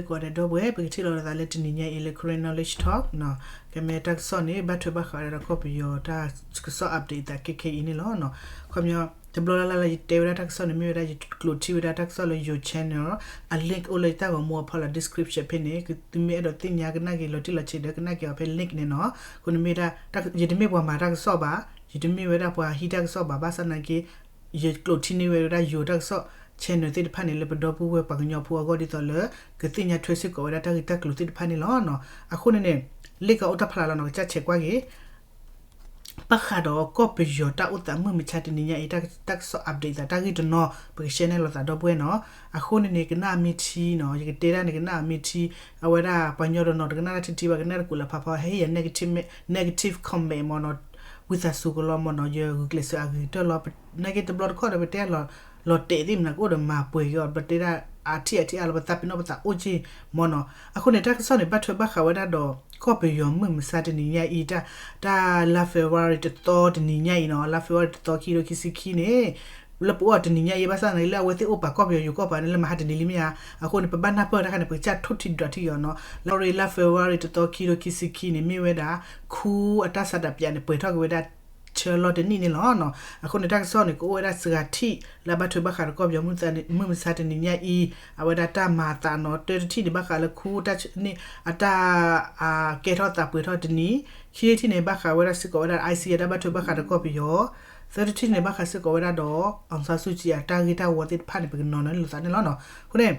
ကိးဂၤဒဲးဒီပုၢ်ဝဲၢ် ပကထံၣ်လိာ်သးလၢတနံၤညါအံၤလၢ Karen Knowledge Talk ကမ့ၢ်တၢ်ကစီၣ်န့ၣ် ဘၣ်ထွဲဘၣ်ဃးဝဲဒၣ်ဒီးကီၢ်ပယီၤတၢ်ကစီၣ် update အသးခဲခဲအံၤန့ၣ်လီၤ. ခီပညီ တဘျီလၢ်လၢ်လၢယတဲဝဲဒၣ်တၢ်ကစီၣ်န့ၣ် မ့ၢ်ဝဲဒၣ်ယကျိးထံၣ်ဝဲဒၣ်တၢ်ကစီၣ်လၢ ယိၤ channel အ link အိၣ်လၢယတၢ်ဂီၤမူအဖီလာ် description ဖဲန့ၣ် သုမ့ၢ်အဲၣ်ဒိးသ့ၣ်ညါကနၣ်က့ၤလီၤတံၢ်လီၤဆဲးဒီးကနၣ်က့ၤအီၤဖဲ link န့ၣ်နီၤ. အဃိန့ၣ်မ့ၢ်ဒၣ် ယတမ့ၢ်ပှၤမၤတၢ်ကစီၣ်ဘၣ်, ယတမ့ၢ်ဝဲဒၣ်ပှၤဟံးတၢ်ကစီၣ်ဘၣ်, ဘၣ်ဆၣ်နာ်က့ ယကျိးထံၣ်န့ၢ်ဝဲဒၣ်ယိၤတၢ်ကစီၣ် channel သ့ၣ်တဖၣ်န့ၣ် လၢပဒီပုၢ်ဝဲၢ်ပှၤကညီဖိအဂီၢ်ဒ်သိးလၢ ကသ့ၣ်ညါထွဲစ့ၢ်ကီးဝဲဒၣ်တၢ်ဂ့ၢ်တၢ်ကျိၤသ့ၣ်တဖၣ်န့ၣ်လီၤ. အဃိန့ၣ်န့ၣ် link အိၣ်တၢ်ဖီလာ်လီၤနီၤ ကစၢ်ဆဲးကွၢ်က့ၤ ဘၣ်ဃးဒီးကီၢ်ပယီၤတၢ်အိၣ်သးမုၢ်မဆါတနံၤညါအံၤ တၢ်ကစီၣ် update သးတၢ်ဂ့ၢ်တနီၤ ပက share န့ၢ်လိာ်သးဒီပုၢ်ဝဲၢ်နီၤ. အဃိန့ၣ်န့ၣ် ကနၣ်မ့ၢ်ထံနီၤ ယကတဲဒၣ်န့ၣ် ကနၣ်မ့ၢ်ထံ အဝဲဒၣ်ပှၤကညီတနီၤတကနၣ်တၢ်ထံထံဘၣ် ကနၣ်တကူးလၢဖးဖီ ဟဲယၤ negative negative comment မ့ၢ်နီၤ ဝံသးစူၤကလီမ့ၢ်နီၤ ယဂုာ်ကျဲးစၢးအဂ့ၤကတၢၢ်လီၤ. နာ်က့တဘျီတခီၣ်ဒီး ပတဲလီၤတဲာ်သ့ၣ်မနၤ ကအိၣ်ဒီးမၤပှဲၤက့ၤအီၤ ပတဲဒၣ်အထံၣ်အထံၣ်အါလီၤ ပသးပ့ၤနီၣ်ပသးအိၣ်က့ၤမ့ၢ်နီၤ. အဃိန့ၣ် တၢ်ကစီၣ်န့ၣ် ဘၣ်ထွဲဘၣ်ဃးဝဲဒၣ်ဒီး ကီၢ်ပယီၤမုၢ်မဆါတနံၤညါအံၤ တၢ် တၢ်လါ February တသီတနံၤညါအံၤနီၤ လါ February တသီခံကထိခံဆံခံန့ၣ် လၢပအိၣ်တနံၤညါအံၤ ဘၣ်ဆၣ်သနာ်က့ လၢအဝဲသ့ၣ်အိၣ်ပာ်ကီၢ်ပယီၤယိၤကီၢ်ပယီၤန့ၣ် လၢမဟါတနံၤလံမ့ၢ်ဧါ. အဃိန့ၣ် ပဘၣ်နၢ်ပၢၢ်တၢ်ခါန့ၣ် ပကစၢ်ထိၣ်ထံဒွးထံက့ၤအီၤနီၤ. လါ February လါ February တသီခံကထိခံဆံခံန့ၣ် မ့ၢ်ဝဲဒၣ် ခူအတၢ်ဆန္ဒပြန့ၣ် ပှဲၤထီၣ်က့ၤဝဲဒၣ် ဆၢလီၤတနံၣ်န့ၣ်လီၤ. အဃိန့ၣ် တၢ်ကစီၣ်န့ၣ် ကအိၣ်ဝဲဒၣ်စှၤထံၣ် လၢအဘၣ်ထွဲဘၣ်ဃးဒီးကီၢ်ပယီၤမုၢ်မဆါတနံၤညါအံၤ အဝဲဒၣ်တၢ်မၤအသးနီၤ တၢတထံၣ်န့ၣ် ဘၣ်ဃးလၢခူတၢ်န့ၣ် အတၢ် ကဲထီၣ်သးပှဲၤထီၣ်တနံၣ်, ခံထံၣ်န့ၣ် ဘၣ်ဃးဝဲဒၣ်စ့ၢ်ကီးဝဲဒၣ် ICE အတၢ်ဘၣ်ထွဲဘၣ်ဃးဒီးကီၢ်ပယီၤ, သၢထံၣ်န့ၣ် ဘၣ်ဃးစ့ၢ်ကီးဝဲဒၣ်ဒီး အောင်ဆန်းစုကြည် အတၢ်ဂ့ၢ်တၢ်ဝီသ့ၣ်တဖၣ်န့ၣ် ပကနီၤန့ၢ်လိာ်သးန့ၣ်လီၤ. အဃိန့ၣ်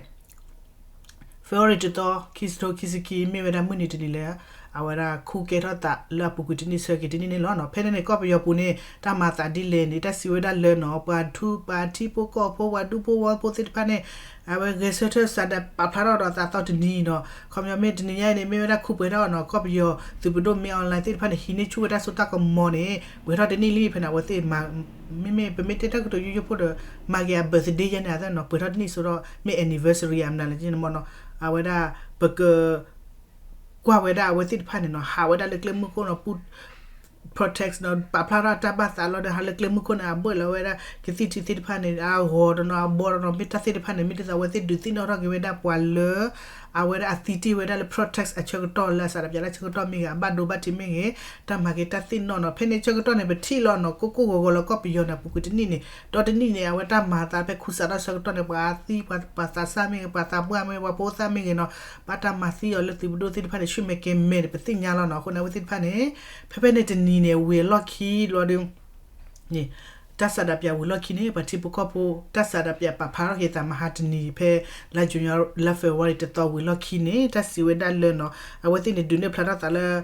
February တသီ ခံကထိခံဆံခံ မ့ၢ်ဝဲဒၣ်မုၢ်နံၤတနံၤလၢ အဝဲဒၣ်ခူကဲထီၣ်သးလၢအပူၤကွံာ်တနံၣ်ဆၢက့ၤတနံၣ်န့ၣ်လီၤ. ဖဲန့ၣ်န့ၣ် ကီၢ်ပယီၤပူၤန့ၣ် တၢ်မၤသးဒ်လဲၣ်န့ၣ် တၢ်စံးဝဲဒၣ်လၢနီၤ ပှၤထူ ပှၤထံဖိကီၢ်ဖိ ပှၤဒူဖိဝီဖိသ့ၣ်တဖၣ်န့ၣ် အဝဲဂဲၤဆၢထၢၣ်စးဒးပာ်ဖျါထီၣ်ဒီးအသးသီတနံၤနီၤ. ခီပညီမ့ၢ်တနံၤညါအံၤန့ၣ် မ့ၢ်ဝဲဒၣ်ခူပှဲၤထီၣ်နီၤ ကီၢ်ပယီၤသုးပဒိၣ်မ့ၢ် online သ့ၣ်တဖၣ်န့ၣ် ဟံးန့ၢ်ဆူၣ်ဝဲတၢ်စိတၢ်ကမီၤန့ၣ် ပှဲၤထီၣ်တနံၣ်လံ ဖဲန့ၣ် အဝဲသ့ၣ် မ့မ့ၢ်ပမ့ၢ်တဲတၢ်ကတိၤယိယိဖိဒီး မၤက့ၤအ birthday ယဲန့ၣ် အသ့ၣ်နီၤ ပှဲၤထီၣ်တနံၣ်စိဒီး မ့ၢ် anniversary အမနုၤလဲၣ်န့ၣ်မ့ၢ်နီၤ အဝဲဒၣ် ပက ကွၢ်ဝဲဒၣ်အဝဲသ့ၣ်တဖၣ်န့ၣ်နီၤ ဟးဝဲဒၣ်လၢကျဲမုၢ်ခိၣ်နီၤ ပူ protest နီၤ ပာ်ဖျါထီၣ်တၢ်ဘၣ်သးလီၤဒီး ဟးလၢကျဲမုၢ်ခိၣ်န့ၣ် အဘၢၣ်လီၤဝဲဒၣ် ကသံၣ်ထံသ့ၣ်တဖၣ်န့ၣ် အဂီၤတနီၤ အဘီတနီၤ မ့ၢ်တၢ်သ့ၣ်တဖၣ်န့ၣ် မ့ၢ်ဒ်သိးအဝဲသ့ၣ်ဒုးသ့ၣ်နီၣ်ထီၣ်က့ၤဝဲဒၣ်ပှၤလၢ အဝဲဒၣ်အသံတ့ၢ်ဝဲဒၣ်လၢ protest အဆၢကတီၢ်လၢအစးတပျးလၢဆၢကတီၢ်မ့ၢ်ဂ့ၤ အဘၣ်ဒိဘၣ်ထံးမ့ၢ်ဂ့ၤ တၢ်မၤက့ၤတၢ်သ့ၣ်နီၣ်နီၤ ဖဲန့ၣ်ဆၢကတီၢ်န့ၣ် ပထံၣ်လီၤနီၤ ကိၢ်ကိၢ်ဂီၤဂီၤလၢကီၢ်ပယီၤန့ၣ် အပူၤကွံာ်တနံၣ်န့ၣ် ဒီးတနံၣ်န့ၣ် အဝဲတၢ်မၤသးဖဲခူစးထီၣ်ဆၢကတီၢ်န့ၣ် ပှၤသံ ပှၤသးစၢ်မ့ၢ်ဂ့ၤ ပှၤသးပှၢ်မ့ၢ်ဂ့ၤ ပှၤဖိသၣ်မ့ၢ်ဂ့ၤနီၤ ဘၣ်တၢ်မၤသံအီၤလၢသုးပဒိၣ်သ့ၣ်တဖၣ်န့ၣ် ဆူၣ်မဲာ်ကဲၤမဲာ်န့ၣ် ပသ့ၣ်ညါလီၤနီၤ အဃိန့ၣ် အဝဲသ့ၣ်တဖၣ်န့ၣ် ဖဲဖဲန့ၣ်တနံၤန့ၣ် ဝံၤအလီၢ်ခံဘျီဒီး တၢ်ဆန္ဒပြဝံၤလီၢ်ခံန့ၣ် ပှၤထံဖိကီၢ်ဖိ တၢ်ဆန္ဒပြပာ်ဖျါထီၣ်က့ၤသးမဟါတနံၤ ဖဲလါ June လါ February တသီဝံၤလီၢ်ခံန့ၣ် တၢ်စံးဝဲဒၣ်လၢနီၤ အဝဲသ့ၣ်န့ၣ် ဒုးနဲၣ်ဖျါထီၣ်သးလၢ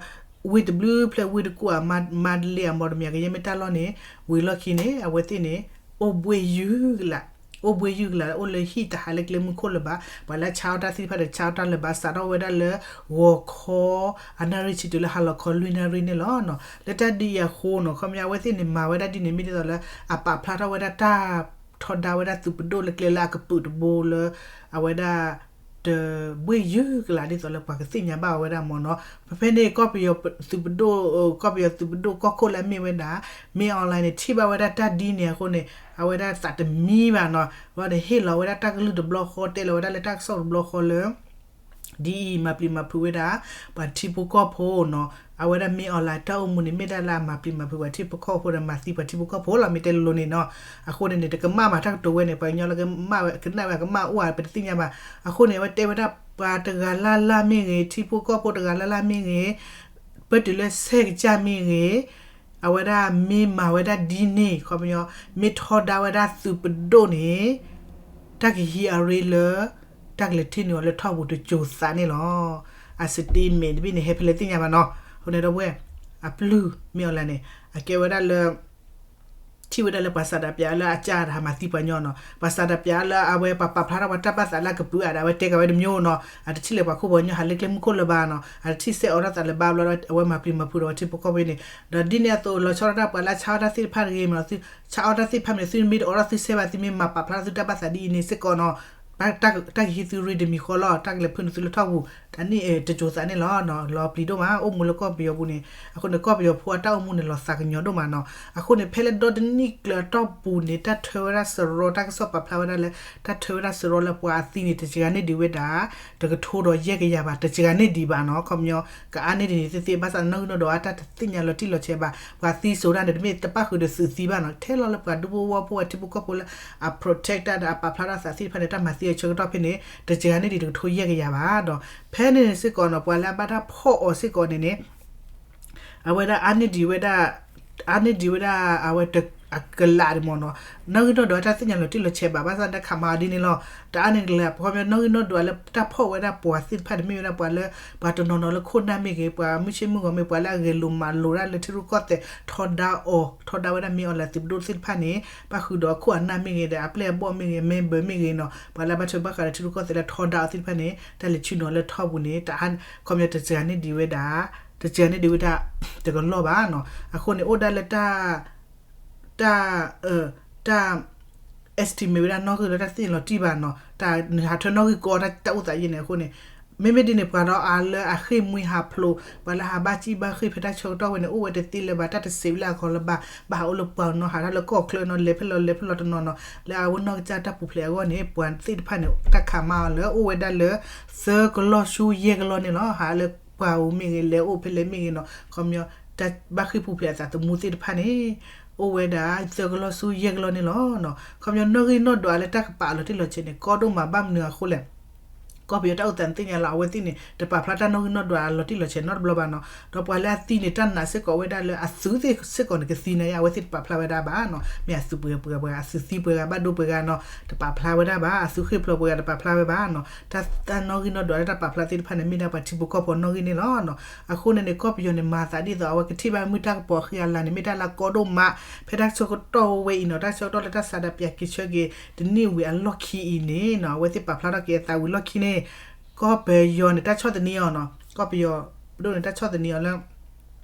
ဝ့ၢ်တဘျုးဖျဲၣ်ဝ့ၢ်တကူၣ်ဧါ မါ မါတလ့ဧါ မီၢ်တမံၤ ကယဲၢ်မ့ၢ်တၢ်လီၢ်န့ၣ် ဝံၤလီၢ်ခံန့ၣ် အဝဲသ့ၣ်န့ၣ် အိၣ်ဘှ့ၣ်ယုၢ်ကလာ် အိၣ်ဘှ့ၣ်ယုၢ်ကလာ် အိၣ်လၢဟံၣ်တဟးလၢကျဲမုၢ်ခိၣ်လၢၤဘၣ် ပှၤလၢဆါအီၣ်တၢ်သ့ၣ်တဖၣ်ဒီး ဆါအီၣ်တၢ်လၢၤဘၣ် စးထီၣ်ဝဲဒၣ်လၢ ဂီၤခီ အနၣ်ရံၣ်ဆံတုၤလၢဟါလီၤခီလွံၢ်နၣ်ရံၣ်န့ၣ်လီၤ. လၢတၢ်ဒ်အံၤအဃိနီၤ ခီပညီအဝဲသ့ၣ်န့ၣ် မၤဝဲဒၣ်ဒ်န့ၣ် မ့ၢ်ဒ်သိးလၢ အပာ်ဖျါထီၣ်ဝဲဒၣ်တၢ်ထီဒါဝဲဒၣ်သုးပဒိၣ်လၢကျဲလၢအကပုာ်တဘိလၢ အဝဲဒၣ် တဘှ့ၣ်ယုၢ်ကလာ်ဒ်သိးလၢပှၤကသ့ၣ်ညါဘၣ်ဝဲဒၣ်မ့ၢ်နီၤ. ဖဲဖဲန့ၣ် ကီၢ်ပယီၤသုးပဒိၣ် ကီၢ်ပယီၤသုးပဒိၣ်ကီၢ်ခိၣ်လၢအမ့ၢ်ဝဲဒၣ် မင်းအောင်လှိုင်န့ၣ် ထံၣ်ဘၣ်ဝဲဒၣ်တၢ်ဒ်န့ၣ်အဃိန့ၣ် အဝဲဒၣ်သးတမံဘၣ်နီၤ. ဘျီန့ၣ် ဟ့ၣ်လီၤဝဲဒၣ်တၢ်ကလုၢ်တဘျီဃီ တဲလီၤဝဲဒၣ်လၢတၢ်ကစီၣ်တဘျီဃီလၢ ဒ်အံၤ မၤပျံၤမၤဖုးဝဲဒၣ် ပှၤထံဖိကီၢ်ဖိနီၤ. အဝဲဒၣ် မင်းအောင်လှိုင် တၢ်အိၣ်မူန့ၣ် မ့ၢ်ဒၣ်လၢအမၤပျံၤမၤဖုးပှၤထံဖိကီၢ်ဖိဒီး မၤသံပှၤထံဖိကီၢ်ဖိလီၤ မ့ၢ်တဲလိၤလိၤန့ၣ်နီၤ. အဃိန့ၣ်န့ၣ် တကမၣ်ဘၣ်တၢ်ကတိၤဝဲန့ၣ် ပှၤကညီလၢကမၣ်ဝဲ ကနၣ်ဝဲအကမၣ်အိၣ်ဧါ ပတသ့ၣ်ညါဘၣ်. အဃိန့ၣ် အဝဲတဲဝဲဒၣ် ပှၤတဂၤလၢ်လၢ်မ့ၢ်ဂ့ၤ ထံဖိကီၢ်ဖိတဂၤလၢ်လၢ်မ့ၢ်ဂ့ၤ ပတုၤလၢဆဲးကစၢ်မ့ၢ်ဂ့ၤ အဝဲဒၣ်မ့ၢ်မၤဝဲဒၣ်ဒ်န့ၣ် ခီပညီ မ့ၢ်ထီဒါဝဲဒၣ်သုးပဒိၣ်န့ၣ် တၢ်ကဟံးအရ့လၢ တၢ်ကလဲၤထံၣ်န့ၢ်အီၤလၢထီၣ်ပူၤတစိၤသးန့ၣ်လီၤ. အ statement တဘ့ၣ်န့ၣ် ဟဲဖဲလဲၣ်သ့ၣ်ညါဘၣ်နီၤ. အဃိန့ၣ်ဒီပုၢ်ဝဲၢ် အပျုၢ် မင်းအောင်လှိုင် န့ၣ် အကဲဝဲဒၣ်လၢ ထံၣ်ဝဲဒၣ်လၢပှၤဆန္ဒပြလၢအကစၢ်တဟးမၤသံပှၤကညီနီၤ. ပှၤဆန္ဒပြလၢအဝဲပှၤပာ်ဖျါထီၣ်ပှၤတၢ်ဘၣ်သးလၢအကပုာ်အါဒီး အဝဲတဲက့ၤဝဲတမံၤနီၤ. အတထံၣ်လၢပှၤခိၣ်ပှၤကညီဟးလၢကျဲမုၢ်ခိၣ်လၢၤဘၣ်နီၤ. အတထံၣ်စဲးအိးထီၣ်သးလၢၤဘၣ်ဘျီဒီး အဝဲမၤပျံၤမၤဖုးဒီးပှၤထံဖိကီၢ်ဖိန့ၣ် ဒီးဒ်န့ၣ်အသိး လီၤဆီဒၣ်တၢ်ပှၤလၢဆါအီၣ်တၢ်သ့ၣ်တဖၣ်တဂ့ၤမ့ၢ်နီၤ. ဆါအီၣ်တၢ်သ့ၣ်တဖၣ်မ့ၢ် သုမ့ၢ်တအိးထီၣ်သုဆဲးဘၣ် သုမ့ၢ်မၤပာ်ဖျါထီၣ်သုတၢ်ဘၣ်သးဒ်အံၤန့ၣ်စ့ၢ်ကီးနီၤ. တၢ်ကဟ့ၣ်သုရ့ၣ်တမံၤဃီလီၤ, တၢ်ကလဲၤဖုန့ၢ်သုလၢထီၣ်ပူၤ, အန့ၣ်တစိၤသးန့ၣ်လီၤ. လီၤပျံၤဒိၣ်မး, အိၣ်မူလၢကီၢ်ပယီၤပူၤန့ၣ်, အဃိန့ၣ် ကီၢ်ပယီၤဖိအတၢ်အိၣ်မူန့ၣ် လီၤသးကညီၤဒိၣ်မးနီၤ. အဃိန့ၣ် ဖဲလၢဒီတနံၣ်ကျၢၤအတီၢ်ပူၤန့ၣ် တၢ်ထၢဝဲဒၣ်စရီ, တၢ်ကစီၣ်ပာ်ဖျါဝဲဒၣ်လၢ တၢ်ထၢဝဲဒၣ်စရီလၢပှၤအသံန့ၣ် တစှၤန့ၢ်ဒံးဝဲဒၣ် တကထိဒီးယဲၢ်ကယၤဘၣ်, တစှၤန့ၢ်ဒံးဘၣ်နီၤ. ခီပညီ ကအါန့ၢ်ဒံးန့ၣ်သ့သ့, ဘၣ်ဆၣ်နီၣ်ဂံၢ်နီၣ်ဒွးအတၢ်တသ့ၣ်ညါလီၤတံၢ်လီၤဆဲးဘၣ်, ပှၤသံစိၤဒၣ်န့ၣ် တမ့ၢ်တပၣ်ဃုာ်ဒီးသုးသံဘၣ်နီၤ. ထဲလီၤလၢပှၤဒူဖိဝီဖိ ပှၤထံဖိကီၢ်ဖိလၢအ protect တၢ်ဒီး အပာ်ဖျါထီၣ်သးသ့ၣ်တဖၣ်န့ၣ် တၢ်မၤသံအဆၢကတီၢ်ဖဲန့ၣ် တစှၤန့ၢ်ဒံးတကထိယဲၢ်ကယၤဘၣ်ဒီး ဖဲန့ၣ်စ့ၢ်ကီးနီၤ ပှၤလၢအဘၣ်တၢ်ဖီၣ်အီၤစ့ၢ်ကီးန့ၣ်န့ၣ် အဝဲဒၣ်အါန့ၢ်ဒံးဝဲဒၣ်, အါန့ၢ်ဒံးဝဲဒၣ် အဝဲတကလးဒံးမ့ၢ်နီၤ. နီၣ်ဂံၢ်နီၣ်ဒွးအတၢ်သ့ၣ်ညါလီၤတံၢ်လီၤဆဲးဘၣ်, ဘၣ်ဆၣ်တၢ်ခးမၤအီၤဒ်န့ၣ်လီၤ. တအါန့ၢ်တကလး, ခီပညီနီၣ်ဂံၢ်နီၣ်ဒွးလၢတၢ်ဖီၣ်ဝဲဒၣ်ပှၤသ့ၣ်တဖၣ်န့ၣ် မ့ၢ်ဝဲဒၣ်ပှၤလၢ ပှၤတနီၤနီၤလၢခိၣ်နၢ်မ့ၢ်ဂ့ၤ, ပှၤမုၢ်ဆ့ၣ်မုၢ်ဂီၤမ့ၢ်, ပှၤလၢအဂဲၤလိာ်မၤလိာ်တၢ်လၢထံရူၢ်ကီၢ်သဲး ထီဒါအီၤ, ထီဒါဝဲဒၣ်မ့ၢ်အီၤလၢသုးပဒိၣ်သ့ၣ်တဖၣ်န့ၣ် ဘၣ်ဃုာ်ဒီးအခိၣ်အနၢ်မ့ၢ်ဂ့ၤဒီး အပျဲၢ်အဘီၣ်မ့ၢ်ဂ့ၤ, member မ့ၢ်ဂ့ၤနီၤ, ပှၤလၢအဘၣ်ထွဲဘၣ်ဃးဒီးထံရူၢ်ကီၢ်သဲးလၢထီဒါအီၤသ့ၣ်တဖၣ်န့ၣ် တၢ်လဲၤဆ့ၣ်နီၤလၢထီၣ်ပူၤန့ၣ် တအါ, ခီပညီတစှၤန့ၢ်ဒံးဝဲဒၣ်, တစှၤန့ၢ်ဒံးဝဲဒၣ် တကလီၢ်ဘၣ်နီၤ. အဃိန့ၣ် အိၣ်ဒၣ်လၢတၢ် တၢ်, တၢ် estimate ဝဲဒၣ်နီၣ်ဂံၢ်လၢတၢ်သ့ၣ်ညါလီၤတံၢ်ဘၣ်နီၤ, တၢ်နဟးထၢနီၣ်ဂံၢ်ကီတၢ်အိၣ်သးယဲၢ်န့ၣ်အဃိန့ၣ်, မ့မ့ၢ်ဒ်န့ၣ် ပှၤဒီးအါလၢအဃ့ၢ်မှံဟးဖျိး, ပှၤလၢဟးဘၣ်စံၣ်ဘၣ်ဃ့ၢ်ဖဲတၢ်ဆၢကတီၢ်ဝဲန့ၣ် အိၣ်ဝဲတသ့လၢၤဘၣ်, တၢ်တစဲးလၢအဂီၢ်လၢၤဘၣ်, ဘၣ်ဟးအိၣ်လၢပှၤနီၤ, ဟးထီၣ်လၢကီၢ်ချၢနီၤ, လဲၤဖဲလဲၣ်လဲၤဖဲလဲၣ်တနီၤနီၤ, လၢအဝဲနီၢ်ကစၢ်တၢ်ပူၤဖျဲးအဂီၢ်န့ၣ် ပှၤသ့ၣ်တဖၣ်န့ၣ် တၢ်ခးမၤအီၤလၢအိၣ်ဝဲဒၣ်လၢ သၢကလီၢ်ဆူယဲၢ်ကလီၢ်န့ၣ်လီၤ. ဟးလၢပှၤဧိၤမ့ၢ်ဂ့ၤ, လဲၤအိၣ်ဖဲလဲၣ်မ့ၢ်ဂ့ၤနီၤ, ခီပညီ တၢ်ဘၣ်ဃ့ၢ်ပူၤဖျဲးအသးသမူသ့ၣ်တဖၣ်န့ၣ် အိၣ်ဝဲဒၣ်သၢကလီၢ်ဆူယဲၢ်ကလီၢ်န့ၣ်လီၤ. ခီပညီနီၣ်ဂံၢ်နီၣ်ဒွးလၢတၢ်ကပာ်အလီၤတံၢ်လီၤဆဲးန့ၣ် ကီဒိၣ်မး, ဘၣ်မနုၤအဃိလဲၣ်, ကီၢ်ပယီၤတၢ်အိၣ်သးန့ၣ်သ့ၣ်ညါလီၤ, အဝဲသ့ၣ်န့ၣ် တပာ်ဖျါတၢ်နီၣ်ဂံၢ်နီၣ်ဒွးအလီၤတံၢ်လီၤဆဲးနီတဘျီဘၣ်နီၤ. ဒီးပှၤလၢအသံန့ၣ် တၢ်နာ်စ့ၢ်ကီးဝဲဒၣ်လၢအသုးသ့ၣ်စ့ၢ်ကီးန့ၣ် ကသံန့ၣ် အဝဲသ့ၣ်တပာ်ဖျါဝဲဒၣ်ဘၣ်နီၤ, မ့ၢ်အသုးပှဲၤပှဲၤပှဲၤ, အသုးသံပှဲၤဂၤ ဘၣ်ဒိပှဲၤဂၤနီၤ, တပာ်ဖျါဝဲဒၣ်ဘၣ်, အသုးဃ့ၢ်ဖျိးပှဲၤဂၤ တပာ်ဖျါဝဲဘၣ်နီၤ. တၢ်နီၣ်ဂံၢ်နီၣ်ဒွးလၢတၢ်ပာ်ဖျါသ့ၣ်တဖၣ်န့ၣ် မ့ၢ်ဒၣ်ပှၤထံဖိကီၢ်ဖိနီၣ်ဂံၢ်န့ၣ်လီၤ. အဃိန့ၣ်န့ၣ် ကီၢ်ပယီၤန့ၣ် မၤသးဒ်သိး အဝဲကထံၣ်ဘၣ်မုၢ်တၢ်ကပီၤအဃံအလၤန့ၣ် မ့ၢ်တၢ်လၢကီဒိၣ်မး, ဖဲတၢ်ဆၢကတီၢ်ဝဲအံၤနီၤ, တၢ်ဆၢကတီၢ်လၢတၢ်စးဒးပၠးက့ၤဆၢက့ၤ တနံၣ်ဝံၤအလီၢ်ခံအံၤန့ၣ်နီၤ, အဝဲသ့ၣ်ပာ်ဖျါထီၣ်က့ၤအသးဝံၤလီၢ်ခံန့ၣ် ကီၢ်ပယီၤန့ၣ် တၢ်ဆီၣ်သနံးအီၤနီၤ, ကီၢ်ပယီၤပဒိၣ်န့ၣ် တၢ်ဆီၣ်သနံးအီၤလၢ